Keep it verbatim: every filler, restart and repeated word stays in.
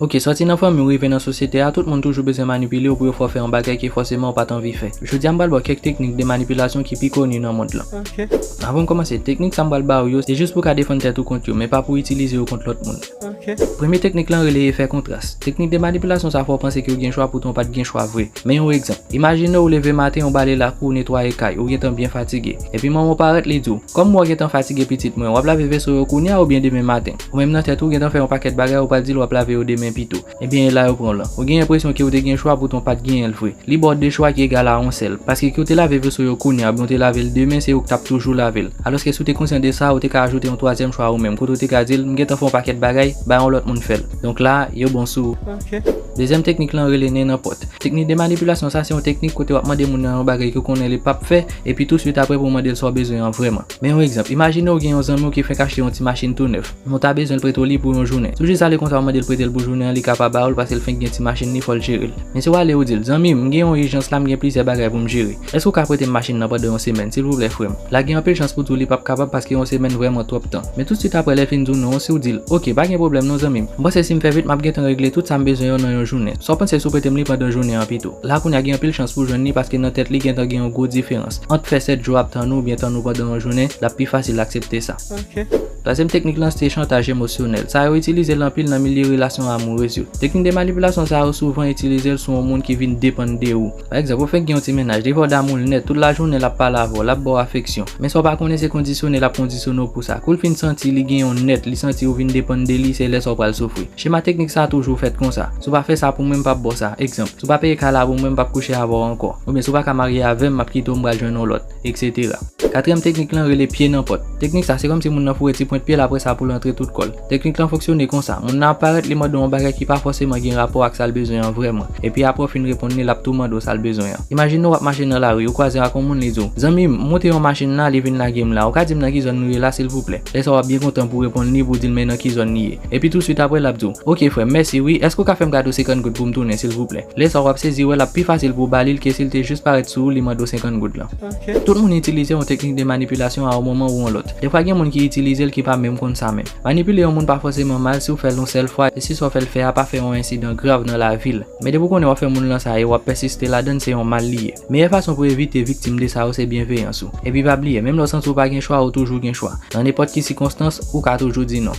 Ok, sòti nan fanmi w rive nan sosyete a, tout moun toujou bezwen manipile w pou yo fè w fè yon bagay ke fòseman w pa t anvi fè. Jodi a m pral ba w kèk teknik de manipilasyon ki pi koni nan mond lan. Ok. Avan m kòmanse, teknik sa m pral ba w yo, se jis pou w ka defann tèt ou kont yo, men pa pou w itilize yo kont lòt moun. Ok. Premye teknik lan rele efè kontras. Teknik de manipilasyon sa fè w panse ke w gen chwa, poutan w pa t gen chwa vre. Men yon egzanp. Imajine w leve maten, ou bale lakou, ou netwaye kay, ou gentan byen fatige. Epi manman w parèt, li di w, "Kòm mwen gentan fatige pitit mwen, w ap lave veso yo kounye a oubyen demen maten?" Ou menm nan tèt ou gentan fè yon pakèt bagay, ou pral di l w ap lave yo demen pito. Ebyen, e la yo pran w lan. Ou gen enpresyon ke w te gen chwa, poutan w pa t genyen l vre. Li ba w de chwa ki egal a yon sèl. Paske ke w te lave veso yo kounye a oubyen w te lave l demen, se ou k t ap toujou lave l. Alòske si w te konsyan de sa, ou te ka ajoute yon twazyèm chwa ou menm, kote w te ka di l, "M gentan fè yon pakèt bagay, bay yon lòt moun fè l." Donk la, yo bon sou ou. Ok. Dezyèm teknik lan rele nen nan pòt. Teknik de manipilasyon sa se yon teknik kote w ap mande moun nan yon bagay ke w konnen li p ap fè, epi touswit apre pou w mande l sa w bezwen an vrèman. Men yon egzanp, imajine w gen yon zanmi w ki fenk achte yon ti machin tou nèf, men w ta bezwen l prete w li pou yon jounen. Si w jis ale konsa w mande l prete l pou jounen an, li ka pa ba w l paske l fenk gen ti machin li, fò l jere l. Men si w ale w di l, "Zanmi m, m gen yon ijans la, m gen plizyè bagay pou m jere. Èske w ka prete m machin nan pandan yon semèn, silvouplè, frè m?" La gen anpil chans pou di w li p ap kapab paske yon semèn vrèman twòp tan. Men touswit apre lè l fin di w non, si w di l, "Ok, pa gen pwoblèm non, zanmi m. M panse si m fè vit, m ap gentan regle tout sa m bezwen yo nan yon jounen. Sa w panse si w prete m li pandan jounen an pito?" La kounye a gen anpil chans pou w jwenn li paske nan tèt li gentan gen yon gwo diferans ant fè sèt jou ap tann ou oubyen tann ou pandan yon jounen, l ap pi fasil aksepte sa. Ok. Twazyèm teknik lan se chantaj emosyonèl. Sa yo itilize l anpil nan milye relasyon amourez yo. Teknik de manipilasyon sa yo souvan itilize l sou yon moun ki vin depann de ou. Pa egzanp, ou fenk gen yon ti mennaj, li fè w damou l nèt, tout lajounen l ap pale avè w, l ap ba w afeksyon. Men sa w pa konnen se kondisyone l ap kondisyone w pou sa. Kou l fin santi li gen yon nèt, li santi ou vin depann de li, se lè sa w pral soufri. Chema teknik sa a toujou fèt konsa. Si w pa fè sa pou mwen, m p ap ba w sa. Egzanp, si w pa peye kay la pou mwen, m p ap kouche avè w ankò. Oubyen si w pa ka marye avè m, m ap kite w, m pral jwenn yon lòt, etsetera. Katriyèm teknik lan rele pye nan pòt. Teknik sa se kòmsi moun nan foure ti pwent pye l, apre sa pou l antre tout kò l. Teknik lan fonksyone konsa. Moun nan ap parèt, li mande w yon bagay ki pa fòseman gen rapò ak sa l bezwen an vrèman. Epi apre w fin reponn li, l ap tou mande w sa l bezwen an. Imajine w ap mache nan lari, ou kwaze ak yon moun, li di w, "Zanmi m, m monte yon machin la, li vin lage m la. Ou ka di m nan ki zòn nou ye la, silvouplè?" Lè sa w ap byen kontan pou w reponn li, pou w di l men nan ki zòn li ye. Epi touswit apre l ap di w, "Ok frè m, mèsi wi, èske w ka fè m kado senkant goud pou m tounen, silvouplè?" Lè sa w ap sezi wè l ap pi fasil pou w ba li l ke si l te jis parèt sou ou, li mande w senkant goud lan. Ok. Tout moun itilize yon teknik de manipilasyon a yon moman ou yon lòt. Defwa gen moun ki itilize l ki pa menm konn sa menm. Manipile yon moun pa fòseman mal si w fè l yon sèl fwa, e si sa w fè l fè a pa fè yon ensidan grav nan lavi l. Men depi w konnen w ap fè moun lan sa e w ap pèsiste ladan l, se yon mal li ye. Meyè fason pou w evite viktim de sa yo se byenveyans ou. Epi pa bliye, menm lè w santi w pa gen chwa, ou toujou gen chwa. Nan nenpòt ki sikonstans, ou ka toujou di non.